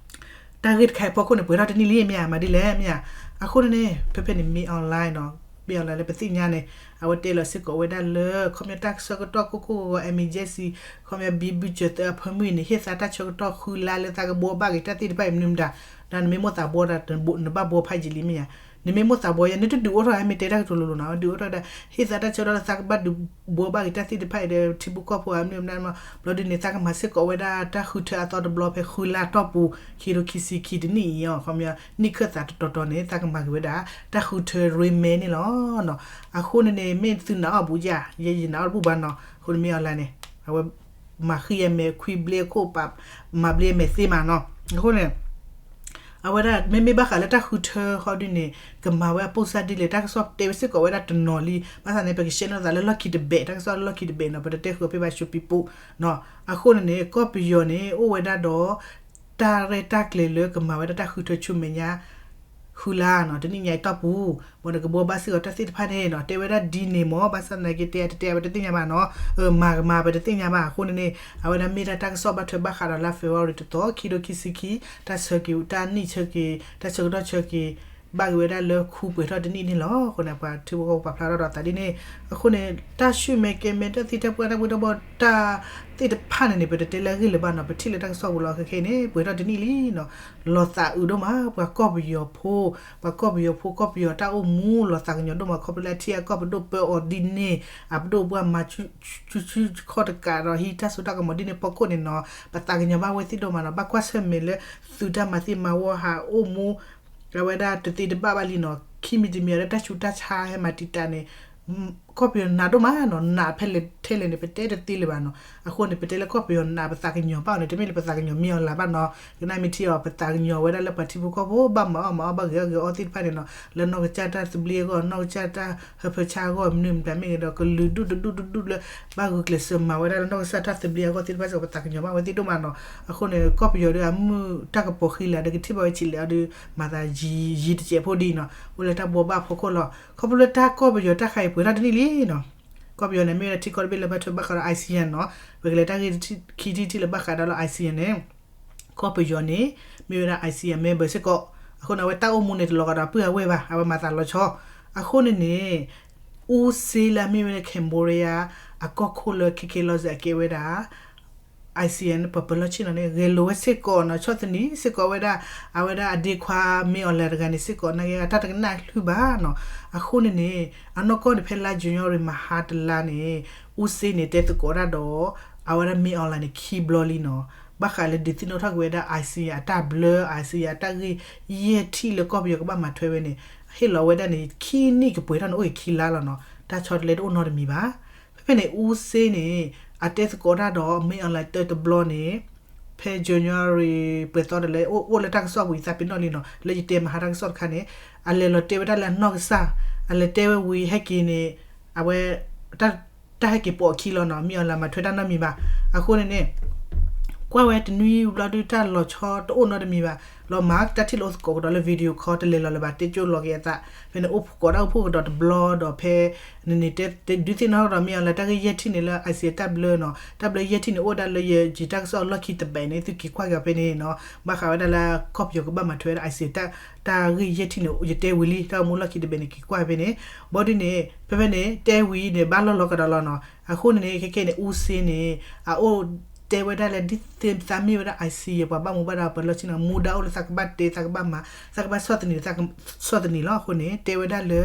တၢ်ဂ့ၢ်တခါအံၤအဖီခိၣ်န့ၣ် ပှဲၤထီၣ်တနံၣ်လံမ့ၢ်ဧါ, မၤဒ်လဲၣ်မ့ၢ်ဧါ. အဃိန့ၣ်န့ၣ် ဖဲဖဲန့ၣ် မ့ၢ် online နီၤ, မ့ၢ် online လၢပသ့ၣ်ညါန့ၣ် အဝဲတဲလီၤစ့ၢ်ကီးဝဲဒၣ်လၢ ခီပညီတၢ်ဆၢကတီၢ်ကိၢ်ကိၢ်ဂီၤဂီၤ emergency ခီပညီ ဘံဘူစၢၤသၢအဖၢမုၢ်အံၤန့ၣ် ဟ့ၣ်သါတၢ်ဆၢကတီၢ်ဃုလါလၢသးကဘှီဘၣ်က့ၤတၢ်သ့ၣ်တဖၣ်အံၤ မနုၤမတၤ, ဒီးနမ့ၢ်မိၣ်သးဘှီဒီး နဘၣ်ဘှီဖးယံာ်လံမ့ၢ်ဧါ. နမ့ၢ်မိၣ်သးဘှီယါ နတဒုးအိၣ်ထီၣ် ဟဲမ့ၢ်တဲတၢ်ကတိၤလိၤလိၤနီၤ, ဒုးအိၣ်ထီၣ်ဒီး ဟ့ၣ်သါတၢ်ဆၢကတီၢ်လၢသးကဘၣ်ဒုးဘှီဘၣ်က့ၤတၢ်သ့ၣ်တဖၣ်အံၤဒီး ထံဖိကီၢ်ဖိအမနုၤမတၤ, ဘျီဒ်န့ၣ် သးကမၤစ့ၢ်ကီးဝဲဒၣ်တၢ်ဃုထၢအသီတဘျီဖဲဃုလါတီၢ်ပူၤ ခံကထိခံဆံခံတနံၣ်အံၤ ခီပညီ နံၣ်ခၢၣ်သးတတီၤတီၤန့ၣ် သးကမၤက့ၤဝဲဒၣ် တၢ်ဃုထၢ remake န့ၣ်လီၤ. အဃိန့ၣ်န့ၣ် မ့ၢ်သုနာ်အီၤဘူးယါ, ယဲယနာ်အီၤတဘူးဘၣ်နီၤ, အဃိန့ၣ်မ့ၢ် online န့ၣ် အဝဲ မၤဃံအမဲာ်ခွံဘျ့အခိၣ်ပာ် မၤဘျ့အမဲာ်သ့မးနီၤ. အဃိန့ၣ် အဝဲဒၣ် မ့မ့ၢ်ဘၣ်ဃးလၢတၢ်ဃုထၢဟီဒုန့ၣ် ကမၤဝဲအပိၢ်စၢ်ဒ်လဲၣ် တၢ်ကစီၣ်တဲဝဲစ့ၢ်ကီးဝဲဒၣ်တနီၤလံ, ဘၣ်ဆၣ်န့ၣ် ပကရှဲနီၣ်သးလၢလီၢ်ခံတဘ့ၣ်, တၢ်ကစီၣ်လၢလီၢ်ခံတဘ့ၣ်နီၤ, ပတတဲဃုာ်ဖဲဘၣ် ရှုံပံပိ နီၤ. အဃိန့ၣ်န့ၣ် ကီၢ်ပယီၤန့ၣ် အိၣ်ဝဲဒၣ်ဒီး တၢ်ရဲၣ်တၢ်ကျဲၤလၢကမၤဝဲဒၣ်တၢ်ဃုထၢဆူမဲာ်ညါ ဃုလါနီၤ, တနံၣ်ညါအံၤတီၢ်ပူၤ, ဘၣ်ဒီးကဘှီဘၣ်စ့ၢ်ကီးတၢ်သ့ၣ်တဖၣ်န့ၣ်နီၤ, တဲဝဲဒၣ်ဒ်န့ၣ်မ့ၢ် ဘၣ်ဆၣ်သနာ်က့တဲအတတဲအဝဲတသ့ၣ်ညါဘၣ်နီၤ, မၤကမၤပတသ့ၣ်ညါဘၣ်. အဃိန့ၣ်န့ၣ် အဝဲဒၣ်မ့ၢ်ဒၣ်တၢ်ကစီၣ်ဘၣ်ထွဲဘၣ်ဃးဒီးလါ February တသီ ခံကထိခံဆံခံ, တၢ်ဆၢက့ၤ တၢ်နံၣ်ဆၢက့ၤ တၢ်ဆၢကတီၢ်ဆၢက့ၤ ဘၣ်က့ၤဝဲဒၣ်လၢခူပှဲၤထီၣ်တနံၣ်န့ၣ်လီၤ. အဃိန့ၣ် ပှၤထံဖိကီၢ်ဖိပာ်ဖျါထီၣ်ဒီးသးဒ်န့ၣ်, အဃိန့ၣ် တၢ်ဆူၣ်မဲာ်ကဲမဲာ် တၢ်သံတၢ်ပှၢ် တၢ်ဘှ့တၢ်ဘှီၣ် တၢ်သ့ၣ်တဖၣ်န့ၣ်န့ၣ် ပတတဲလၢအဂ့ၢ်လၢၤဘၣ်နီၤ, ပထံၣ်လၢတၢ်ကစီၣ်ပူၤလီၤ. ခဲခဲအံၤန့ၣ် ပှဲၤထီၣ်တနံၣ်လံနီၤ, လီၤသးအုးဒိၣ်မး ပှၤကီၢ်ပယီၤဖိ, ပှၤကီၢ်ပယီၤဖိ ကီၢ်ပယီၤတၢ်အိၣ်မူ လီၤသးကညီၤဒိၣ်မး ခီဖျိလၢအထံအကီၢ်ပဒိၣ်ပၢအီၤဒ်န့ၣ်, အပဒိၣ်ပှၢ်မၤဆူၣ်ဆူၣ်ခီၣ်တကးဒီး ဟံးတၢ်စိတၢ်ကမီၤဒ်န့ၣ်ဖီခိၣ်န့ၣ်နီၤ, ပသးကညီၤဘၣ်ဝဲသ့ၣ်ဒိၣ်မးနီၤ, ဘၣ်ကွၢ်ဆၢၣ်မဲာ်လၢ သုးတၢ်မၤသံမၤဝီဟးအိၣ်မူ အဝဲဒၣ်တသ့တဘၣ်ဘၣ်လံနီၤ, ခံမံၤတမံၤအံၤလၢတၢ်ဆူးတၢ်ဆါဟဲမၤတံာ်တာ်န့ၣ် ကီၢ်ပယီၤနာ်ဒိၣ်မးနီၤ, နာ်ဖဲလဲၣ်ထဲလဲၣ်န့ၣ် ပတဲတသ့လၢၤဘၣ်နီၤ. အဃိန့ၣ် ပတဲလၢကီၢ်ပယီၤနာ် ပသးကညီၤဘၣ်အီၤန့ၣ် တမ့ၢ်လၢပသးကညီၤမ့ၢ်အီၤလၢၤဘၣ်နီၤ, ကနၣ်မ့ၢ်ထံအီၤ ပသးကညီၤဝဲဒၣ်လၢပှၤထံဖိကီၢ်ဖိ ဘၣ်မၤအီၣ်မၤအီၣ် ဘၣ်ဂ့ၤအီၣ်ဂ့ၤအီသ့ၣ်တဖၣ်န့ၣ်နီၤ, လၢနီၢ်ကစၢ်တၢ်သဘျ့အဂီၢ် နီၢ်ကစၢ်တၢ်ဟၢဖၢဆါအဂီၢ် မနုၤမတၤမ့ၢ်ဂ့ၤဒီး ကလုာ်ဒူၣ်တဒူၣ်တဒူၣ်လၢ ဘၣ်ဂုာ်ကျဲးစၢးမၤဝဲဒၣ်လၢနီၢ်ကစၢ်တၢ်သဘျ့အဂီၢ်သ့ၣ်တဖၣ်စ့ၢ်ကီး ပသးကညီၤဘၣ်ဝဲသ့ၣ်ဒိၣ်မးနီၤ. အဃိန့ၣ် ကီၢ်ပယီၤဒီးအမုၢ်တၢ်ကပီၤဃံလၤဒီး ကထံၣ်ဘၣ်ဝဲဆံးလဲၣ်အီၤဒီး မၤသးယံာ်ယံာ်တစဲးဖိဒ်အံၤနီၤ, အိၣ်လၢတၢ်ဘှီဘၣ်ဖီခိၣ်လီၤ. ခီဖျိလၢတၢ်ကီၢ်ပယီၤတၢ်ခါအံၤပှဲၤထီၣ်တနံၣ်လံနီၤ. ကီၢ်ပယီၤန့ၣ် မ့ၢ်ဝဲဒၣ်ထံကီၢ်တဘ့ၣ်လၢဘၣ်ထွဲဘၣ်ဃးဒီး ASEAN နီၤ, ပကလဲၤတၢ်ဂ့ၢ်ခံထံၣ်တထံၣ်လၢဘၣ်ဃးဒီးလၢ ASEAN န့ၣ် ကီၢ်ပယီၤန့ၣ် မ့ၢ်ဝဲဒၣ် ASEAN member စ့ၢ်ကီး, အဃိန့ၣ် အဝဲတၢ်အိၣ်မူန့ၣ် တလီၤဂာ်ဒီးပုၢ်အဝဲၢ်ဘၣ်, အဝဲမၤသးလီၤဆီ, အဃိန့ၣ်န့ၣ် အူစ့လၢအမ့ၢ်ဝဲဒၣ် Cambodia အကီၢ်ခိၣ်လၢခဲခဲလီၤစဲးအကဲဝဲဒၣ် ICE န့ၣ် ပှၤပၢၤလီၢ်ဆ့ၣ်နီၤန့ၣ် ဂဲၤလိာ်ဝဲစ့ၢ်ကီးနီၤ, ဆီၣ်သနံးစ့ၢ်ကီးဝဲဒၣ် အဝဲဒၣ်အဒ့ခွါ မင်းအောင်လှိုင် တဂၤန့ၣ်စ့ၢ်ကီး နာ်က့အတၢ်တကနၣ်ဟူဘၣ်နီၤ. အဃိန့ၣ်န့ၣ် အနီၢ်ကီၢ်န့ၣ် ဖဲလါ January မဟါတလါန့ၣ် အူစ့န့ၣ် တဲသကိးတၢ်ဒီး အဝဲဒၣ် မင်းအောင်လှိုင် န့ၣ် ခံဘျီလံနီၤ. ဘၣ်ဃးလၢဒုးသ့ၣ်နီၣ်ထီၣ်က့ၤဝဲဒၣ် ICE အတၢ်ဘျၢ ICE အတၢ်ဂ့ၢ်ယဲၢ်ထံၣ်လၢကီၢ်ပယီၤကဘၣ်မၤထွဲဝဲန့ၣ် ဟ့ၣ်လီၤဝဲဒၣ်န့ၣ် ခံနံၣ်ကပှဲၤထီၣ်န့ၣ် အိၣ်ဂ့ၤခံလါလီၤနီၤ. တၢ်ဆီတလဲတအိၣ်နီတမံၤဘၣ်. ဖဲဖဲန့ၣ် အူစ့န့ၣ် အတဲသကိးတၢ်ဒီး မင်းအောင်လှိုင် တဘျီန့ၣ် ဖဲ January ပှဲၤသီတလဲ အိၣ်လၢတၢ်ကစီၣ်ပူၤ ယသးပ့ၤနီၣ်လံနီၤ, လၢယတဲမဟါတၢ်ကစီၣ်တခါန့ၣ် အလဲၤလီၤတဲဝဲဒၣ်လၢအနီၢ်ကစၢ်, အလဲၤတဲဝဲဝံၤဟဲက့ၤန့ၣ် အဝဲ တၢ်ဟဲက့ၤပိာ်အခံလီၤနီၤ, မင်းအောင်လှိုင် မၤထွဲတၢ်နီတမံၤဘၣ်. အဃိန့ၣ်န့ၣ် ကွၢ်ဝဲတနွံဘျီဒုး တၢ်လီၤဆီတအိၣ်နီတမံၤဘၣ်, လီၤမၤတၢ်ထံၣ်လိာ်အိၣ်သကိးကဒီးလၢ video call တလဲၤလီၤလၢၤဘၣ်, တဲကၠိလီၤက့ၤအသး, ဖဲန့ၣ်အိၣ်ဖှိၣ်ကိးတၢ်အိၣ်ဖှိၣ်ကဒီးတဘျီဒီးဖဲ န့ၣ်န့ၣ် တဲဒုးသ့ၣ်နီၣ်ထီၣ်ဒီး မင်းအောင်လှိုင် တၢ်ဂ့ၢ်ယဲၢ်ထံၣ်န့ၣ်လၢ ICE တၢ်ဘျၢနီၤ, တၢ်ဘျၢယဲၢ်ထံၣ်န့ၣ် အိၣ်ဝဲဒၣ်လၢယယံၤတၢ်ကစီၣ်လီၢ်ခံတဘဲးန့ၣ် သုက့ၤကွၢ်က့ၤဖဲန့ၣ်နီၤ, ဘၣ်ဃးဝဲဒၣ်လၢကီၢ်ပယီၤကဘၣ်မၤထွဲဝဲဒၣ် ICE တၢ်ဂ့ၢ်ယဲၢ်ထံၣ်န့ၣ် ယတဲဝံၤလံ, တၢ်ဂီၤမူလီၢ်ခံတဘဲးန့ၣ် က့ၤကွၢ်ဖဲန့ၣ်, ဘီဒုန့ၣ် ဖဲဖဲန့ၣ် တဲဝံၤန့ၣ် ဘၣ်လီၢ်လီၤကဒီးလီၤနီၤ. အဃိန့ၣ်န့ၣ် ခဲခဲန့ၣ် အူစ့န့ၣ် အအိၣ်တဲဝဲဒၣ်လၢ ဒ်သးမ့ၢ်ဝဲဒၣ် ICE ပှၤဘၣ်မူဘၣ်ဒါပၢၤလီၢ်ဆ့ၣ်နီၤ မူဒါအိၣ်လၢသးကဘၣ်တဲ သးကဘၣ်မၤ သးကဘၣ်ဆီၣ်သနံး ဆီၣ်သနံးလီၤ. အဃိန့ၣ် တဲဝဲဒၣ်လၢ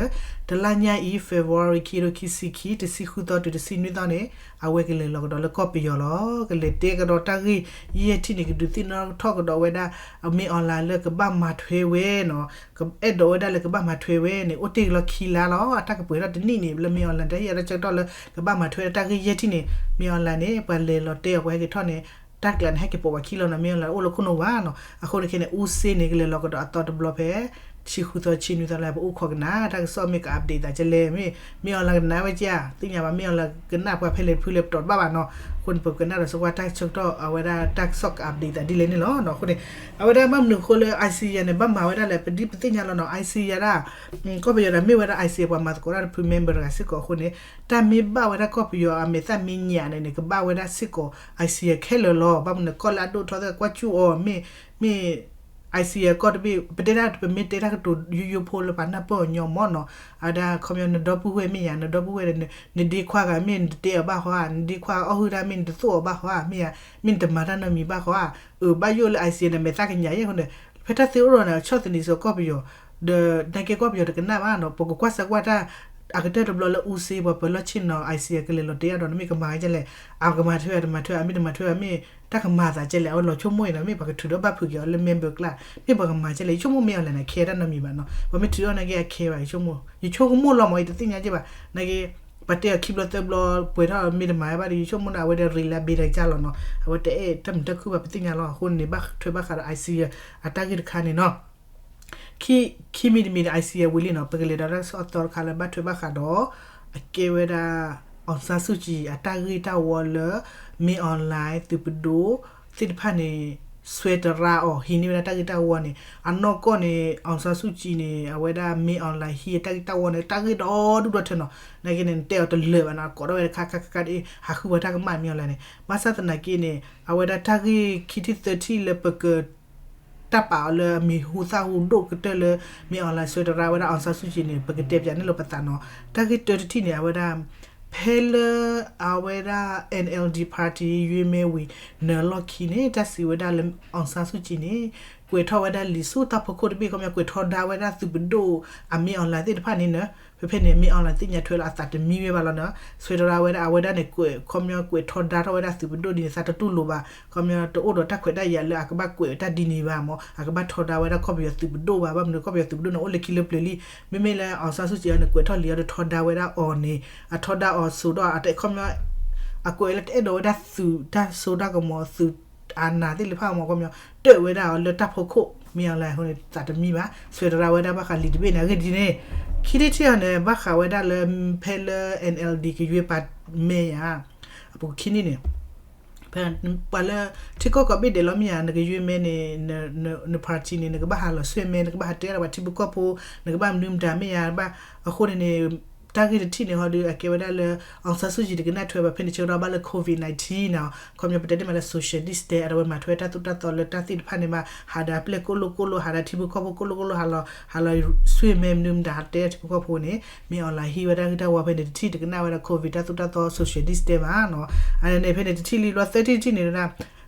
တလါညါအံၤ February ခံကထိခံဆံခံ တဆံဃုသီတုၤတဆံနွံသီန့ၣ် အဝဲကလဲၤလီၤကဒီးလၢကီၢ်ပယီၤလီၤ. ကလဲၤတဲကဒီးတၢ်ဂ့ၢ်ယဲၢ်ထံၣ်န့ၣ် ကဒုးသ့ၣ်နီၣ်ထီၣ်ကဒီးဝဲဒၣ် မင်းအောင်လှိုင် လၢကဘၣ်မၤထွဲဝဲနီၤ, အဲၣ်ဒိးဝဲဒၣ်လၢကဘၣ်မၤထွဲဝဲန့ၣ် အိၣ်တ့ၢ်ကလီၤခံလါလီၤ. အတၢ်ကပှဲၤထီၣ်တနံၣ်န့ၣ် လၢ မင်းအောင်လှိုင် တၢ်ဟ့ၣ်အတၢ်ဆၢကတီၢ်လၢကဘၣ်မၤထွဲတၢ်ဂ့ၢ်ယဲၢ်ထံၣ်န့ၣ် မင်းအောင်လှိုင် န့ၣ် ပှၤလဲၤလီၤတဲအီၤ ပှၤဟဲက့ၤထီၣ်န့ၣ် တၢ်ကျးန့ၣ် ဟဲက့ၤပိာ်ပှၤခံလီၤနီၤ, မင်းအောင်လှိုင် အိၣ်လၢခိၣ်နူာ်ဝါနီၤ. အဃိန့ၣ်ခဲန့ၣ် အူစ့န့ၣ် ကလဲၤလီၤကဒီးအသီတဘျီဖဲ ဆံဃုသီဆံနွံသီလၢ ပအိၣ်ခိးကနၣ် တၢ်ကစီၣ်မ့ၢ်က update သးကလဲၣ်, မ့ၢ် မင်းအောင်လှိုင် ကနၣ်ဝဲက့ၤဧါ သ့ၣ်ညါဘၣ်, မင်းအောင်လှိုင် ကနၣ်ပှၤဖဲလဲၣ်တဖုလဲၣ် ပတီၢ်တဘၣ်ဘၣ်နီၤ. အဃိန့ၣ် ပကနၣ်ဒီးစကွၢ်တၢ်ဆၢကတီၢ် အဝဲဒၣ်တၢ်ကစီၣ်က update သးဒ်လဲၣ်န့ၣ်လီၤ. အဃိန့ၣ် အဝဲဒၣ်ဘၣ်မနုၤအဃိလၢ ICE န့ၣ် ဘၣ်မၤဝဲဒၣ်လဲၣ် ပဒ်ပသ့ၣ်ညါလီၤနီၤ. ICE ဒၣ် ကီၢ်ပယီၤဒီးမ့ၢ်ဝဲဒၣ် ICE ပှၤမၤသကိးတၢ်တဖု member တဂၤစ့ၢ်ကီးအဃိန့ၣ် တၢ်မ့ၢ်ဘၣ်ဝဲဒၣ်ကီၢ်ပယီၤအမဲာ်သၣ်မ့ၢ်ညၣ်န့ၣ်န့ၣ် ကဘၣ်ဝဲဒၣ်စ့ၢ်ကီး ICE ခဲလၢာ်လီၤ. ဘၣ်မနုၤ ကီၢ်လၢအဒိၣ်ထီသ့ၣ် ကွၢ်စူၣ်အီၤ မ့ၢ် မ့ၢ် ICE ကီၢ်တဘ့ၣ် ပတဲဒၣ် ပမ့ၢ်တဲတၢ်ကတိၤယိယိဖိလၢပှၤနၢ်ပၢၢ်အီၤညီမီၢ်နီၤ, အဝဲဒၣ်ခီပညီ နဒီပုၢ်ဝဲၢ်မ့ၢ်ယၤ နဒီပုၢ်ဝဲၢ်ဒီး နဒ့ခွါဂၤမ့ၢ် နတတဲအီၤဘၣ်ဃီဧါ, နဒ့ခွါအီၣ်ဟုၣ်တၢ်မ့ၢ် နတသိၣ်အီၤဘၣ်ဃီဧါ, မ့ၢ်ယၤ မ့ၢ်နတမၤတၢ်နီတမံၤဘၣ်ဃီဧါ, အၢ ဘၣ်ယိၣ်လၢ ICE န့ၣ် မဲာ်သၣ်ကညးယဲၢ်အဃိန့ၣ် ဖဲတၢ်သ့အိၣ်ဒီးန့ၣ် ဆီၣ်သနံးစ့ၢ်ကီးကီၢ်ပယီၤ ဒီးနာ်က့ကီၢ်ပယီၤတကနၣ်ဘၣ်နီၤ, ပကကွၢ်စၢၤကွၢ်တၢ် အကတၢၢ်တဘျီလၢအူစ့ပှၤပၢၤလီၢ်ဆ့ၣ်နီၤ ICE ကလဲၤလီၤတဲအါဒီး နမ့ၢ်ကမၤဝဲဒ်လဲၣ်, အကမၤထွဲအတမၤထွဲ အမ့ၢ်တမၤထွဲ အမ့ၢ်တၢ်ကမၤသးဒ်လဲၣ်, အဝဲလီၤဆိကမိၣ်အံၤနီၤ, မ့ၢ်ပှၤကထုးဒီးဘၣ်ဖုးက့ၤအီၤလၢ member ကျါ, မ့ၢ်ပှၤကမၤဒ်လဲၣ်, ယဆိကမိၣ် မ့ၢ်အီၤလဲၣ်န့ၣ် ခဲတၢ်နီတမံၤဘၣ်နီၤ, ပှၤမ့ၢ်ထုးအီၤနာ်က့အခဲဘၣ်, ယဆိကမိၣ်, ယဆိကမိၣ်လီၤမး ယတသ့ၣ်ညါက့ဘၣ်, နာ်က့ ပှၤတဲအီၤခံဘျီသၢဘျီ ပှဲၤထီၣ်မ့ၢ်တမၤဝဲဘၣ်ဒီး ယဆိကမိၣ်န့ၣ် အဝဲဒီးရ့လၢအဘ့တကၢ်လီၤနီၤ, အဝဲတအဲၣ်တၢ်မုာ်တၢ်ခုၣ်ဘၣ် ပသ့ၣ်ညါလီၤ, အဃိန့ၣ် ဘၣ်ထွဲဘၣ်ဃးဒီး ICE အတၢ်ဂ့ၢ်တခါန့ၣ်နီၤ. ခံမံၤတမံၤဒီး ICE ဝံၤလံနီၤ, ပကလဲၤဒီးတၢ်ကစီၣ်အသီတခါလၢဘၣ်ထွဲဘၣ်ဃးဒီး အကဲဝဲဒၣ် အောင်ဆန်းစုကြည် အတၢ်ဂ့ၢ်တၢ်ဝီလၢ မင်းအောင်လှိုင် သုးပဒိၣ်သ့ၣ်တဖၣ်န့ၣ် စွဲတရါအီၤ ဟံးန့ၢ်ဝဲဒၣ်တၢ်ဂ့ၢ်တၢ်ဝီန့ၣ် အနီၢ်ကီၢ်န့ၣ် အောင်ဆန်းစုကြည် န့ၣ် အဝဲဒၣ် မင်းအောင်လှိုင် ဟံးတၢ်ဂ့ၢ်တၢ်ဝီန့ၣ် တၢ်ဂ့ၢ်ဒီဒူၣ်ဒီထၢနီၤ, နာ်က့န့ၣ် နတဲအီၤတလၢာ်ဘၣ်နီၤ, ကိးထီၣ်ဝဲတခါခါခါခါဒီး ဟးဃုပှၤတၢ်ကမၣ် မင်းအောင်လှိုင် န့ၣ်, ဘၣ်ဆၣ်သနာ်က့န့ၣ် အဝဲဒၣ်တၢ်ဂ့ၢ်ခံထံၣ်သၢထံၣ်လၢပက တၢ်ပာ်အီၤလၢအမံၤဟူသၣ်ဟူဒိၣ်ကတၢၢ်လၢ မင်းအောင်လှိုင် စွဲတရါဝဲဒၣ် အောင်ဆန်းစုကြည် န့ၣ် ပကတဲပၠးန့ၢ်လီၤပသးနီၤ, တၢ်ဂ့ၢ်တၢတထံၣ်န့ၣ် အဝဲဒၣ် ဖဲလၢအဝဲဒၣ် NLD party ယွ့မဲဝံၤ နၢၤလီၢ်ခံန့ၣ် တၢ်စံးဝဲဒၣ်လၢ အောင်ဆန်းစုကြည် န့ၣ် ကွဲးထီၣ်ဝဲဒၣ်လံာ်ဆူတၢ်ဖီခိၣ်တဘ့ၣ် ခီပညီ ကွဲးထီဒါဝဲဒၣ်သုးပဒိၣ်အ မင်းအောင်လှိုင် သ့ၣ်တဖၣ်န့ၣ်နၢၤ, ဖဲဖဲန့ၣ် မင်းအောင်လှိုင် သ့ၣ်ညါထွဲလီၤအသးတမံဝဲဘၣ်လီၤနၢၤ, စွဲတရါဝဲဒၣ် အဝဲဒၣ်န့ၣ် ကွဲး ခီပညီ ကွဲးထီဒါထီၣ်ဝဲဒၣ်သုးပဒိၣ်ဒ်န့ၣ် သးတတူၢ်လိာ်ဘၣ်, ခီပညီ တအိၣ်ဒီးတၢ်ခွဲးတၢ်ယာ်လၢအကဘၣ်ကွဲးတၢ်ဒ်န့ၣ်ဘၣ်မး, အကဘၣ်ထီဒါဝဲဒၣ်ကီၢ်ပယီၤသုးပဒိၣ်ဘၣ်, ဘၣ်မနုၤ ကီၢ်ပယီၤသုးပဒိၣ်န့ၣ် အိၣ်လၢခံလၢပျၢၤလံ, မ့မ့ၢ်လၢ အောင်ဆန်းစုကြည် အံၤန့ၣ် ကွဲးထီၣ်လံအီၤဒီးထီဒါဝဲဒၣ်အီၤန့ၣ် အထီဒါအီၤစိာ်ဒီး အတခီပညီ အကွဲးလၢတအဲၣ်ဒိးဝဲဒၣ်သုးတၢ်စိတၢ်ကမီၤ သုးအာဏာသ့ၣ်တဖၣ်မး ခီပညီ တၢၣ်ဝဲဒၣ်အီၤလၢတၢ်ဖီခိၣ် မင်းအောင်လှိုင် အဃိန့ၣ် သးတမံဘၣ်, စွဲတရါဝဲဒၣ်ဘၣ်ဃးလံာ်တဘ့ၣ်န့ၣ် အဂ့ၢ်ဒ်န့ၣ်, ခံထံၣ်တထံၣ်အံၤန့ၣ် ဘၣ်ဃးဝဲဒၣ်လၢ ဖဲလၢ NLD ကယွ့ပာ်မဲယၤ အပူၤခံနံၣ်န့ၣ် ဖဲပှၤလၢ ထံကီၢ်ကိးဘ့ၣ်ဒဲးလီၤမ့ၢ်ဧါ, နကယွ့မဲန့ၣ် န party န့ၣ် နကဘၣ်ဟးလီၤစွဲမဲ, နကဘၣ်ဟးတဲဒီးပှၤထံဖိကီၢ်ဖိ, နကဘၣ်မနုၤမတၤမ့ၢ်ဧါ, ဘၣ် အဃိန့ၣ်န့ၣ် တၢ်ဂ့ၢ်တထံၣ်န့ၣ်ဟီဒုး အကဲဝဲဒၣ်လၢ အောင်ဆန်းစုကြည် တကနၣ်ထွဲဘၣ် ဖဲန့ၣ်ဆၢကတီၢ်ဘၣ်လၢ COVID nineteen နီၤ, ခီပညီပတဲတ့ၢ်မးလၢ social distance အဝဲမၤထွဲတၢ်သိၣ်တၢ်သီလၢတၢ်သ့ၣ်တဖၣ်န့ၣ်မး ဟးဒီးအပျဲၢ်ကိၢ်လိာ်ကိၢ်လိာ် ဟးဒီးထံဖိကီၢ်ဖိကိၢ်လိာ်ကိၢ်လိာ် ဟးလီၤ ဟးလီၤ ဆွေးနွေး မနုၤမတၤ ဟးတဲထံဖိကီၢ်ဖိန့ၣ် မ့ၢ် online ဟံးဝဲဒၣ်ဂံၢ်တၢ်ဝီဖဲန့ၣ်တထံၣ် တကနၣ်ဝဲဒၣ် COVID တၢ်သိၣ်တၢ်သီ social distance မးနီၤ, အန့ၣ် ဖဲန့ၣ်တထံၣ်လံလီၤ သၢထံၣ်တထံၣ်န့ၣ်ဒၣ်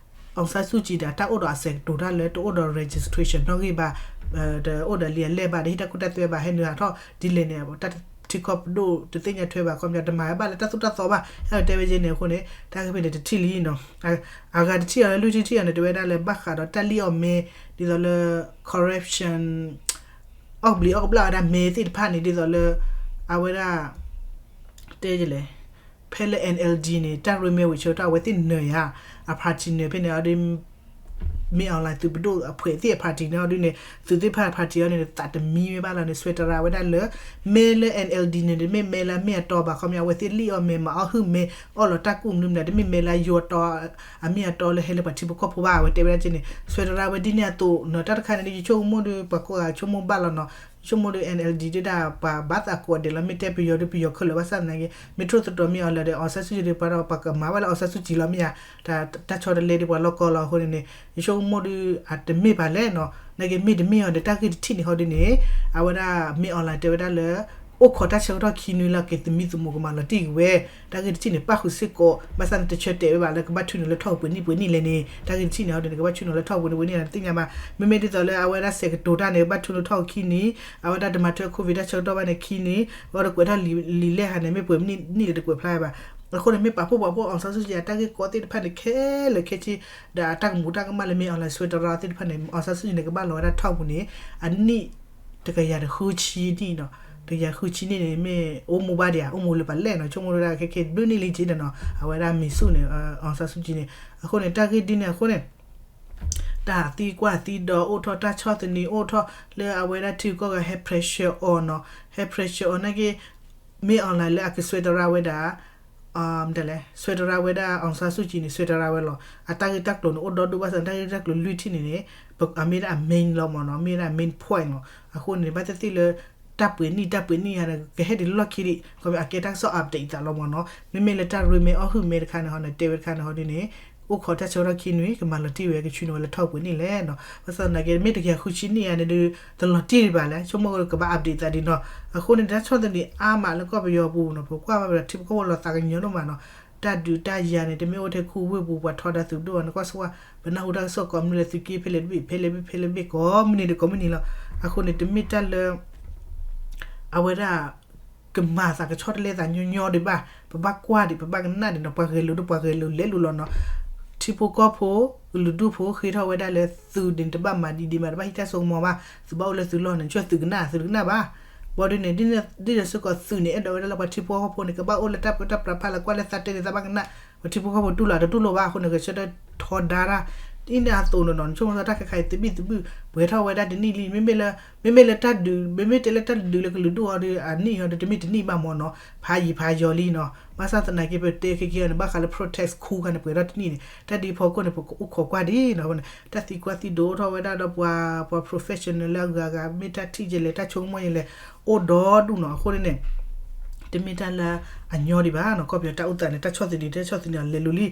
အောင်ဆန်းစုကြည် ဒီးတၢ်အိၣ်ဒီးအစဲးကတိၤတၢ်လၢတအိၣ်ဒီး registration နီၣ်ဂံၢ်ဘၣ်, တအိၣ်ဒီးလံာ်အလဲၢ်ဘၣ် တဟ့ၣ်တၢ်ကူၣ်တၢ်သွဲဘၣ် ဟဲနုာ်ဟးထီၣ်ဒ်လဲၣ်န့ၣ် တၢ်ထံကီၢ်ပဒိၣ်တသ့ၣ်ညါထွဲဘၣ် ခီပညီတမၤဝဲဘၣ်လၢတၢ်သိၣ်တၢ်သီဘၣ် အဲၣ်ဒိးတဲဝဲယဲန့ၣ်အဃိန့ၣ် တၢ်ဂ့ၢ်ဖဲန့ၣ်တထံၣ်လံနီၤ, အဂၤတထံၣ်အီၤလၢလွံၢ်ထံၣ်ထံၣ်အီၤန့ၣ် တဲဝဲဒၣ်လၢဘၣ်ဃးဒီးတၢ်လံၣ်အီၣ်မ့ၤ ဒ်သိးလၢ corruption အီၣ်ဘျံးအီၣ်ကဘျၣ်ဝဲဒၣ်မ့ၤသ့ၣ်တဖၣ်န့ၣ် ဒ်သိးလၢ အဝဲဒၣ် တဲလဲၣ် ဖဲလၢ NLD န့ၣ် တၢ်ရ့မဲဝံၤဆၢကတီၢ် အဝဲသ့ၣ်နၢၤယၤ အ party နၢၤဖဲန့ၣ်အီၤဒ် မ့ၢ် online သုးပဒိၣ်အဖှဲးသ့ၣ်အ party န့ၣ်အီၤဒ်န့ၣ် သုးသ့ၣ်တဖၣ် party အီၤန့ၣ် သးတမံဝဲဘၣ်လီၤန့ၣ် စွဲတရါဝဲဒၣ်လၢ မ့ၢ်လၢ NLD န့ၣ် တမ့ၢ်မဲလၢအမ့ၢ်အတီဘၣ် ခီပညီ အဝဲသ့ၣ်လံၣ်အီၣ်မ့ၤ မၤအီၣ်ဟုၣ်မ့ၤ အီၣ်လီၤတၢ်ကူၣ်မနုၤမတၤ တမ့ၢ်မဲလၢအယိၤအတီ အမ့ၢ်အတီလၢဟဲလၢပှၤထံဖိကီၢ်ဖိဘၣ် အဝဲတဲဝဲဒၣ်က့န့ၣ် စွဲတရါဝဲဒ်န့ၣ်အသိးနီၤ တၢ်တခါန့ၣ်ဒ်ယဆိကမိၣ်ဒီး ပှၤကိးဂၤဆိကမိၣ်ဘၣ်လီၤနီၤ ယဆိကမိၣ်ဒီး NLD ဒ်ဒၣ် ပှၤဘၣ်သးကိးဂၤဒဲးလီၤ မ့ၢ်တဲပယီၤဒီးပယီၤခဲလၢာ်ဘၣ်ဆၣ်သနာ်က့ မ့ၢ်ထိၣ်သတြီၤမ့ၢ်အီၤလၢဒီး အောင်ဆန်းစုကြည် ဒီးပှၤဒီးပှၤကမၤဝဲလၢ အောင်ဆန်းစုကြည် လီၤမ့ၢ်ဧါ တၢ်ဆီတလဲဒီးပှၤလီၢ်ကီလီၤအဃိန့ၣ်န့ၣ် ယဆိကမိၣ်ဒီး အတမ့ၢ်ဘၣ်လဲၣ်နီၤ နာ်က့မ့ၢ်တမ့ၢ်အီၤဒီး တၢ်ဂ့ၢ်တထံၣ်န့ၣ်ဟီဒ်န့ၣ် အဝဲဒၣ် မ့ၢ် online တဲဝဲဒၣ်လၢ အိၣ်ခိးတၢ်ဆၢကတီၢ်ခံနွံလၢက့ၤသမံသမိးကမၤလီၤတံၢ်က့ၤဝဲ တၢ်ဂ့ၢ်တထံၣ်န့ၣ် ပၣ်ဃုာ်စ့ၢ်ကီး ဘၣ်ဆၣ်န့ၣ် တဆၢတဲာ်ဝဲဘၣ်လၢကဘၣ်ထုးန့ၢ်လၢထီၣ်ပှဲၤနံၣ်ပှဲၤနံၣ်လဲၣ်န့ၣ် တၢ်ဂ့ၢ်တထံၣ်န့ၣ်ဟီဒ်န့ၣ် ကဘၣ်ထုးန့ၢ်လၢထီၣ်ပှဲၤနံၣ်ပှဲၤနံၣ်လဲၣ်န့ၣ် သ့ၣ်ညါဘၣ် မ့မ့ၢ်ဒ်သိးလၢအဝဲဒၣ်စဲးကတိၤတၢ်န့ၣ် ကဘၣ်ထုးန့ၢ်ထီၣ်ခံနံၣ် အဝဲဒၣ်တမၤထွဲ COVID တၢ်ဆၢကတီၢ်ဘၣ်န့ၣ်ခံနံၣ် အဝဲဒၣ်ကွဲးထီၣ်လံာ်လဲၢ်ဟးန့ၣ် မ့ၢ်ပှဲၤနံၣ်နံၣ်လဲၣ်တကွဲးဖျါဘၣ် အဃိန့ၣ် မ့ၢ်ပာ်ဖှိၣ်ပာ်ဖှိၣ် အောင်ဆန်းစုကြည် အတၢ်ဂ့ၢ်ကီသ့ၣ်တဖၣ်န့ၣ် ခဲလၢာ်ခဲဆ့ ဒီးအတၢ်ကမူးတၢ်ကမၣ်လၢမ့ၢ် online စွဲတရါသ့ၣ်တဖၣ်န့ၣ် အောင်ဆန်းစုကြည် န့ၣ် ကဘၣ်လီၤဝဲဒၣ်ထီၣ်ပူၤန့ၣ် အနံၣ် တကယၤတဃုဆံနံၣ်နီၤ တကယၤဃုဆံနံၣ်န့ၣ် မ့ၢ်အိၣ်မူဘၣ်ဒံးဧါ အိၣ်မူလၢပှၤလဲၣ်နီၤ ဆိကမိၣ်ဝဲဒၣ်ခဲခဲဘျုးနံၣ်လံက့ဒီးနီၤ အဝဲဒၣ်မံၤဆူၣ်န့ၣ် အောင်ဆန်းစုကြည် န့ၣ် အဃိန့ၣ် တၢ်ဂ့ၢ်ဒ်န့ၣ်အဃိန့ၣ် တၢ်သံကွၢ်သံဒိးအိၣ်ထီၣ် တၢ်ဆီၣ်သနံးအိၣ်ထီၣ် လၢအဝဲဒၣ်ထံဂုၤကီၢ်ဂၤဟဲ pressure အီၤနီၤ ဟဲ pressure အီၤနာ်က့ မ့ၢ် online လၢအကစွဲတရါဝဲဒၣ် မ့ၢ်လဲၣ် စွဲတရါဝဲဒၣ် အောင်ဆန်းစုကြည် န့ၣ် စွဲတရါဝဲလီၤ အတၢ်ဂ့ၢ်တၢ်ကျိၤန့ၣ် အိၣ်ဒီဒူၣ်ဘၣ်ဆၣ် တၢ်ဂ့ၢ်တၢ်ကျိၤလွံၢ်ထံၣ်န့ၣ်န့ၣ် အမ့ၢ်ဒၣ်အ main လီၤမ့ၢ်နီၤ မ့ၢ်ဒၣ် main point လီၤ အဃိန့ၣ် ဘၣ်သ့ၣ်သ့ၣ်လၢ တၢ်ပှဲၤနံၣ် တၢ်ပှဲၤနံၣ်ယါန့ၣ် ကဟဲဒ်လီၢ်ခံဒံး ခီဖျိအကဲတၢ်ကစီၣ် update အသးလီၤမ့ၢ်နီၤ မ့မ့ၢ်လၢတၢ်ရ့မဲအီၣ်ဟုၣ်မဲတခါန့ၣ်ဟီန့ၣ် တဲဝဲတခါန့ၣ်ဟီဒ်န့ၣ် အိၣ်ခိးတၢ်ဆၢကတီၢ်ခံနွံ ကမၤလီၤတံၢ်ဝဲ ကဆူန့ၢ်ဝဲလၢထီၣ်ပှဲၤနံၣ်လဲၣ်နီၤ ဘၣ်ဆၣ်သနာ်က့ မ့ၢ်တကယၤဃုဆံနံၣ်ယါန့ၣ်ဒုး တလီၤတံၢ်ဒံးဘၣ်လဲၣ် ဆိကမိၣ်ကဘၣ် update သးဒံးနီၤ အဃိန့ၣ် တၢ်ဆီၣ်သနံးအါမးလၢကီၢ်ပယီၤပူၤနီၤ ပကွၢ်ဘၣ်ပထံဖိကီၢ်ဖိလီၤသးကညီၤဒိၣ်မးနီၤ တၢ်ဒုးတၢ်ယၤန့ၣ် တမ့ၢ်အိၣ်ထဲခူဝ့ၢ်ပူၤ ပှၤထီဒါသုးဒိၣ်အီၤန့ၣ် ကွၢ်ဆိဝဲ ပနၢ်ဟူတၢ်ကစီၣ်ကိးမုၢ်နံၤလၢသုးက့ ဖဲလဲၣ်တဘ့ၣ် ဖဲလဲၣ်တဘ့ၣ် ဖဲလဲၣ်တဘ့ၣ် ကိးမုၢ်နံၤဒီးကိးမုၢ်နံၤလီၤ အဃိန့ၣ် တမ့ၢ်တၢ်လၢ အဝဲဒၣ် ကမၤသးကဆီတလဲသးညီညီဒံးဘၣ် ပဘၣ်ကွၢ်ဒံး ပဘၣ်ကနၣ်ဒံးနီၤ ပှၤဂဲၤလိာ်ဒိၣ်ပှၤဂဲၤလိာ်လဲၤလိာ်လီၤနီၤ ထံဖိကီၢ်ဖိ ကလုာ်ဒူၣ်ဖိ ဃ့ထီၣ်ဝဲဒၣ်လၢသုးန့ၣ် တဘၣ်မၤဒ်ဒ်မး တဘၣ်ဟံးတၢ်စိကမီၤဘၣ် သုးဘၣ်အိၣ်လၢသုးလီၢ်န့ၣ် ကၠီသုးကနၣ် သုးတကနၣ်ဘၣ် ဘၣ်ဒ်န့ၣ် ဒ်န့ၣ်စ့ၢ်ကီးသုးန့ၣ် အဲၣ်ဒိးဝဲဒၣ်လၢပှၤထံဖိကီၢ်ဖိန့ၣ် ကဘၣ်အိၣ်လၢတၢ်ပၢတၢ်ပြးဖးလၢကွၢ်လၢသးတဲန့ၣ် သးဘၣ်ကနၣ် ပှၤထံဖိကီၢ်ဖိတူၢ်လိာ်တတူၢ်လိာ်ဘၣ်အဃိန့ၣ် ကဆၢထီဒါတၢ် ဒ်န့ၣ်အသိးနီၤနီၤ နဆိကမိၣ်သးတၢ်ခဲခါအံၤ သဘံၣ်သဘုၣ် ပှဲၤထီၣ်ဝဲဒၣ်တနံၣ်လံ မ့မ့ၢ်လၢ မ့မ့ၢ်လၢတၢ်ဒုး မ့မ့ၢ်တဲလၢတၢ်ဒုးလၢကလုာ်ဒူၣ်အီၤဒီး အနံၣ်အီၤဒီး တမ့ၢ်တနံၣ်ဘၣ်မ့ၢ်နီၤ ဖးယံာ်ဖးယီၤလံနီၤ ဘၣ်ဆၣ်သနာ်က့ ပတဲခဲက့ၤအီၤန့ၣ် ဘၣ်ဃးလၢ protest ခူခါန့ၣ် ပှဲၤထီၣ်တနံၣ်န့ၣ် တၢ်ဒ်ဖီခိၣ်န့ၣ် ပကအိၣ်ခိးကွၢ်ဒ်နီၤ တၢ်သံကွၢ်သံဒိးအိၣ်ထီၣ်ဝဲဒၣ်ဒီးပှၤ ပှၤ professional လၢအဂၤဂၤ မ့ၢ်တၢ်ထံၣ်ယဲလဲၣ် တၢ်ဆိကမိၣ်ယဲလဲၣ် အိၣ်ဒီဒူၣ်နီၤ အဃိန့ၣ်န့ၣ် တမ့ၢ်တၢ်လၢအညီဒံးဘၣ်နီၤ ကီၢ်ပယီၤတၢ်အိၣ်သးန့ၣ် တၢ်ဆီၣ်သနံး တၢ်ဆီၣ်သနံးအီၤလဲၤလိၤလံ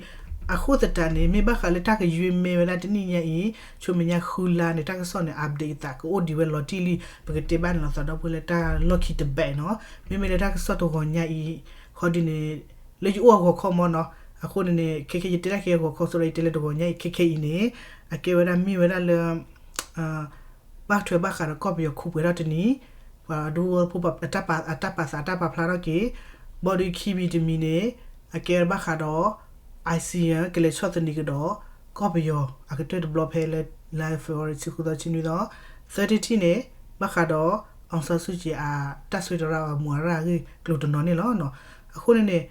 အဃိသတးန့ၣ် မ့ၢ်ဘၣ်ဃးလၢတၢ်ကယွ့မဲဝဲဒၣ်တနံၣ်ညါအံၤ ဆူမဲာ်ညါဃုလါန့ၣ် တၢ်ကစီၣ်န့ၣ် update အသးကအိၣ်ဒံးဝဲလီၤတံၢ်လံ ပကတဲဘၣ်န့ၣ်လီၤသးဒီပုၢ်ဝဲၢ်လၢတၢ်လီၢ်ခံတဘ့ၣ်နီၤ မ့မ့ၢ်လၢတၢ်ကစီၣ်တဂီၤညါအံၤ ဃီဒ်န့ၣ် လၢယအိၣ်အဂီၤခီမ့ၢ်နီၤ အဃိန့ၣ်န့ၣ် ခဲခဲယတဲတၢ်ခဲအဂီၤခီ စိဒီးယတဲလၢတဂီၤညါအံၤ ခဲခဲအံၤန့ၣ် အကဲဝဲဒၣ်မ့ၢ်ဝဲဒၣ်လၢ ဘၣ်ထွဲဘၣ်ဃးဒီးကီၢ်ပယီၤခူပှဲၤထီၣ်တနံၣ် ပှၤဒူဖိ အတၢ်ပာ်သးတၢ်ပာ်ဖျါထီၣ်က့ၤ ဘၣ်ဒီးခံမံၤတမံၤန့ၣ် အကဲဘၣ်ဃးဒီး ASEAN ကလဲၤဆီၣ်သနံးကဒီး ကီၢ်ပယီၤအကတၢၢ်တဘျီဖဲလၢ လါ February ဆံဃုသီဆံနွံသီ သၢထံၣ်တထံၣ်န့ၣ် ဘၣ်ဃးဒီး အောင်ဆန်းစုကြည် အတၢ်စွဲတရါအမူးအရၣ် အဂ့ၢ်ကျိၤတနီၤန့ၣ်လီၤ. အဃိန့ၣ်န့ၣ်